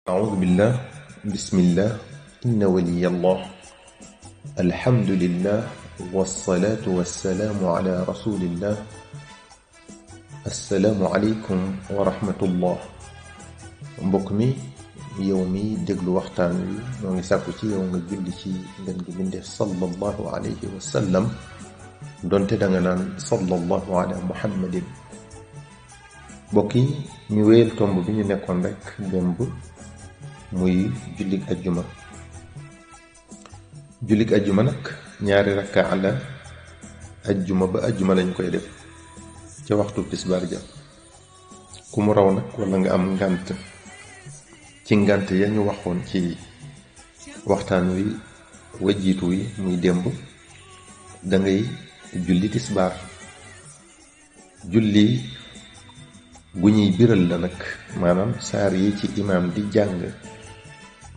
أعوذ بالله بسم الله إن ولي الله الحمد لله والصلاة والسلام على رسول الله السلام عليكم ورحمة الله mbokk mi yow mi déglu waxtaan wi ñoo ngi sàkku ci yow nga julli ci ngeen gi bindee sallallahu alayhi wa sallam donte danga naan sallallahu ala muhammadin mbokk yi ñu wéyal tomb bi ñu nekkoon rek démb muy jullig ajjuma nag ñaari rakkaa la ajjuma ba ajjuma lañ koy def ca waxtu tisbaar ja ku mu raw nag wala nga am ngànt ci ngànt ya ñu waxoon ci waxtaan wi wajjiitu wi muy démb dangay julli tisbaar julli gu ñuy biral la nag maanaam saar yi ci imaam di jàng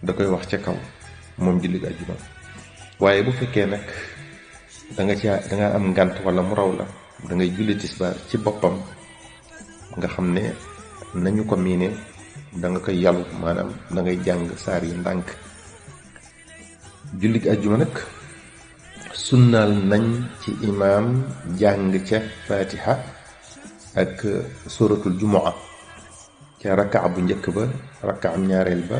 da koy wax ca kaw moom jullit ajjuma waaye bu fekkee nag danga am ngànt wala mu raw la dangay julli tisbaar ci boppam nga xam ne nañu ko miine danga koy yàllu maanaam dangay jàng saar yi ndànk jullit ajjuma nag sunnaal nañ ci imaam jàng ca fatiha ak suratul jumaa ca rakkaa bu njëkk ba rakkaa ñaareel ba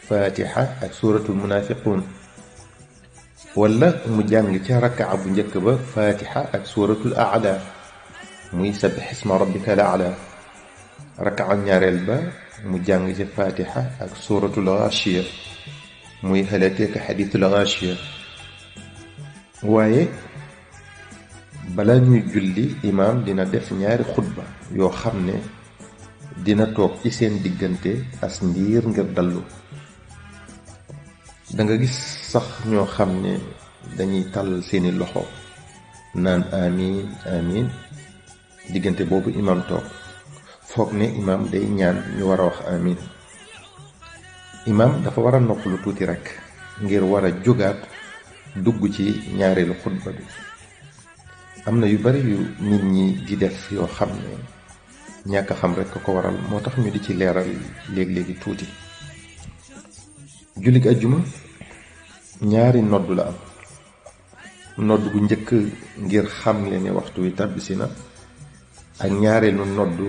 fatiha ak suratul munafiqun wala mu jàng ca rakkaa bu njëkk ba fatiha ak suratul aala muy sabbih isma rabbika al-aala rakkaa ñaareel ba mu jàng ca fatiha ak suratul ghashiya muy hal ataaka hadithul ghashiya waaye bala ñuy julli imaam dina def ñaari xutba yoo xam ne dina toog ci seen diggante as ndiir ngir dallu danga gis sax ñoo xam ne dañuy tàllal seeni loxo naan amiin amiin diggante boobu imaam toog foog ne imaam day ñaan ñu war a wax amiin imaam dafa war a noppalu tuuti rekk ngir war a jógaat dugg ci ñaareelu xutba bi am na yu bari yu nit ñi di def yoo xam ne ñàkk a xam rekk ko waral moo tax ñu di ci leeral léegi-léegi tuuti jullit ajjuma ñaari nodd la am nodd gu njëkk ngir xamle ne waxtu wi tàbbisi na ak ñaareelu nodd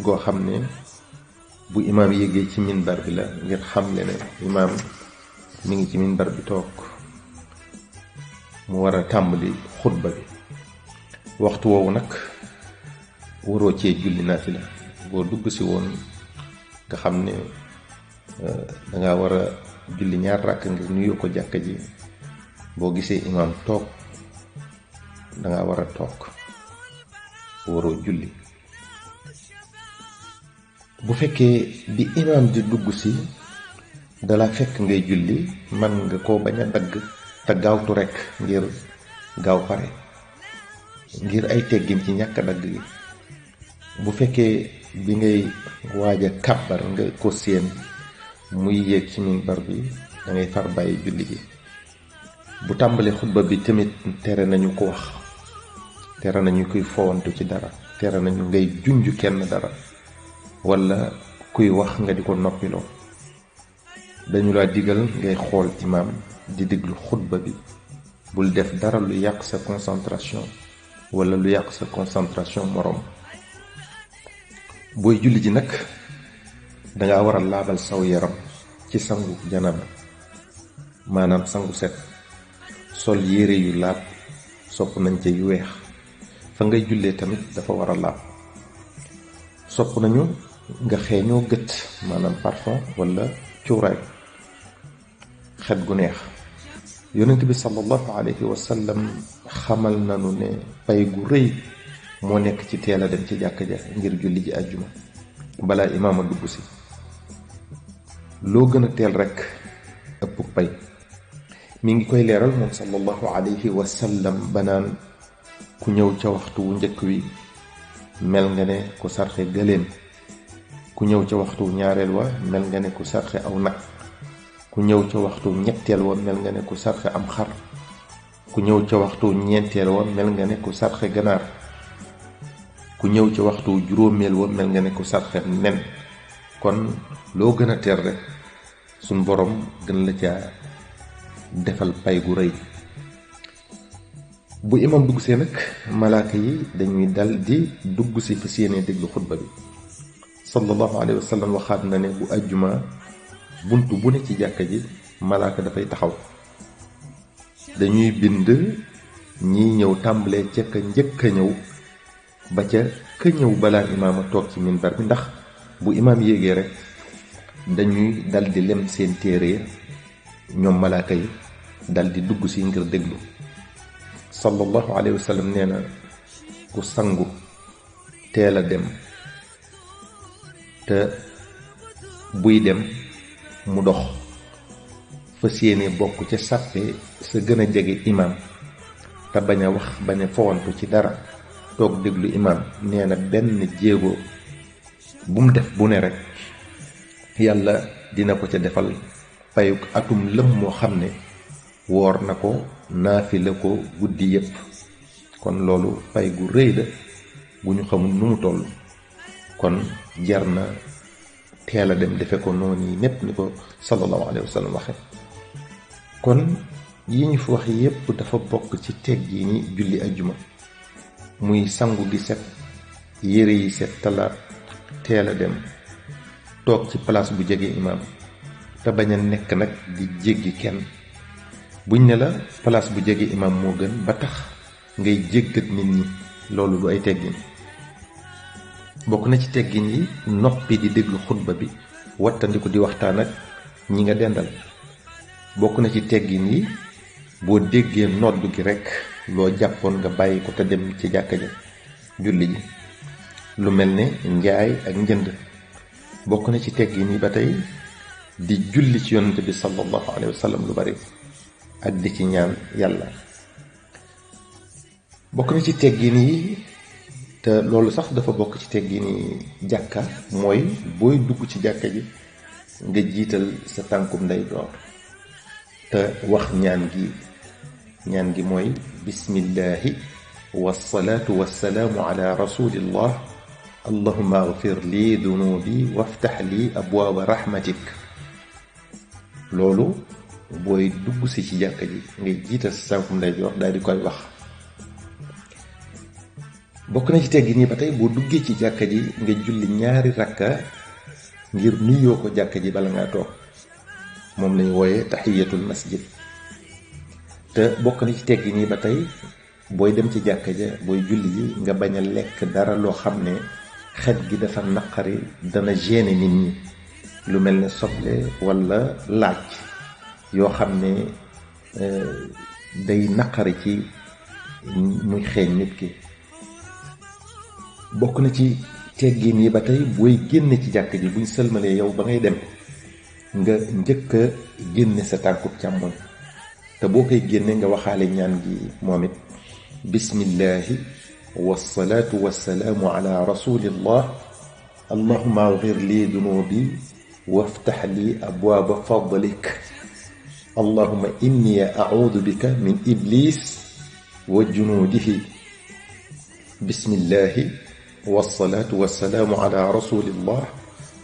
goo xam ne bu imaam yéegee ci minbar bi la ngir xamle ne imaam mi ngi ci minbar bi toog mu war a tàmbali xutba bi waxtu woowu nag waroo cee julli naafila boo dugg si woon nga xam ne danga war a julli ñaar ràkk ngir nuyoo ko jàkka ji boo gisee imaam toog danga war a toog waroo julli bu fekkee bi imaam di dugg si dala fekk ngay julli man nga koo bañ a dagg te gaawtu rekk ngir gaaw pare ngir ay teggin ci ñàkk dagg gi bu fekkee bi ngay waaj a kàbbar nga ko séen muy yéeg ci minbar bi dangay far bàyyi julli gi bu tàmbalee xutba bi tamit tere nañu ko wax tere nañu koy fowantu ci dara tere nañu ngay junj kenn dara walla kuy wax nga di ko noppiloo dañu la digal ngay xool imaam di déglu xutba bi bul def dara lu yàq sa concentration wala lu yàq sa concentration moroom booy julli ji nag danga war a laabal saw yaram ci sangu janaba maanaam sangu set sol yére yu laab sopp nañ ca yu weex fa ngay jullee tamit dafa war a laab sopp nañu nga xeeñoo gët maanaam parfum wala cuuraay xet gu neex yonent bi sallallahu alayhi wa sallam xamal nanu ne pay gu rëy moo nekk ci teel a dem ci jàkka ja ngir julli ji àjjuma balaa imaam a dugg si loo gën a teel rekk ëpp pay mi ngi koy leeral moom sallallahu alayhi wa sallam banaan ku ñëw ca waxtu wu njëkk wi mel nga ne ku sarxe gëléem ku ñëw ca waxtu ñaareel wa mel nga ne ku sarxe aw nag ku ñëw ca waxtu ñetteel wa mel nga ne ku sarxe am xar ku ñëw ca waxtu ñeenteel wa mel nga ne ku sarxe ganaar ku ñëw ca waxtu juróomeel wa mel nga ne ku sarxe nen kon loo gën a teel rek suñ borom gën la caa defal pay gu rëy. bu imam dugg see nag malaaka yi dañuy dal di dugg si fa séenee déglu xutba bi. sallallahu alayhi wa sallam waxaat na ne bu ajjuma bunt bu ne ci jàkka ji malaaka dafay taxaw, dañuy bind ñiy ñëw tàmbalee ca ka njëkk a ñëw ba ca ka ñëw balaa imaam a toog ci minbar bi, ndax bu imaam yéegee rek dañuy dal di lem seen téere ñoom malaaka yi dal di dugg si ngir déglu. sallallahu alayhi wa sallam nee na ku sangu teel a dem te buy dem mu dox fas yéene bokk ca sàppe sa gën a jege imaam te bañ a wax bañ a fowantu ci dara, toog déglu imaam, nee na benn jéego bu mu def bu ne rek yàlla dina ko ca defal payuk atum lëm moo xam ne woor na ko naafila ko guddi yépp. kon loolu pay gu rëy la gu ñu xamul nu mu toll. kon jar na teel a dem defe ko noonu yi népp ni ko sallallahu alayhi wa sallam waxe. kon yi ñu fi wax yépp dafa bokk ci teggiini julli ajjuma, muy sangu gi set, yére yi set talaat, teel a dem, toog ci place bu jege imaam te bañ a nekk nag di jéggi kenn. buñ ne la place bu jege imaam moo gën ba tax ngay jéggat nit ñi, loolu du ay teggin. bokk na ci teggin yi noppi di déglu xutba bi, wattandiku di waxtaan ak ñi nga dendal. bokk na ci teggin yi boo déggee nodd gi rekk loo jàppoon nga bàyyi ko te dem ci jàkka ja julli ji, lu mel ne njaay ak njënd. bokk na ci teggin yi ba tey di julli ci yonent bi sallallahu alayhi wa sallam lu bari ak di ci ñaan yàlla. bokk na ci teggin yi te loolu sax dafa bokk ci teggin yi jàkka, mooy booy dugg ci jàkka ji nga jiital sa tànkum ndeyjoor te wax ñaan gi mooy bismillahi wassalaatu wassalaamu ala rasulillah allahumma agfir li dunubi waftax li abwaaba rahmatik. loolu booy dugg si ci jàkka ji ngay jiital sa tànkum ndeyjoor daal di koy wax. bokk na ci teggin yi ba tey boo duggee ci jàkka ji nga julli ñaari rakka ngir nuyoo ko jàkka ji bala ngaa toog, moom lañu wooye tahiyatul masjid. te bokk na ci teggin yi ba tey booy dem ci jàkka ja booy julli ji nga bañ a lekk dara loo xam ne xet gi dafa naqari, dana gêner nit ñi, lu mel ne soble walla laaj yoo xam ne day naqari ci muy xeeñ nit ki. bokk na ci teggin yi ba tey booy génne ci jàkk ji buñ sëlmalee yow ba ngay dem nga njëkk a génne sa tànkub càmmoñ, te boo koy génne nga waxaale ñaan gi moom it bismillahi wassalaatu wassalaamu ala rasulillah allahumma agfir li dunubi waftax li abwaaba fadlik allahumma inni a'uudu bika min iblis wa junuudihi bismillahi wassalaatu wassalaamu ala rasulillah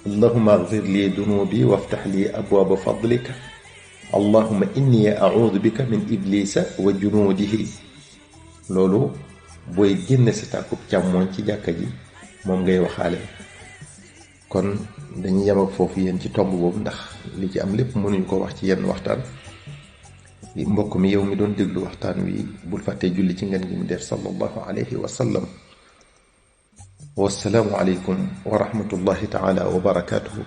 allahumma agfir li dunubi waftax li abwaaba fadlika allahumma inni a'uudu bika min iblisa wa junuudihi. loolu booy génne sa tànkub càmmooñ ci jàkka ji moom ngay waxaale. kon dañuy yem ak foofu yéen ci tomb boobu ndax li ci am lépp mënuñu ko wax ci yenn waxtaan. mbokk mi yow mi doon déglu waxtaan wi bul fàttee julli ci ngeen gi mu def sallallahu alayhi wa sallam. wassalaamu aleykum wa rahmatullahi taala wa barakaatuhu.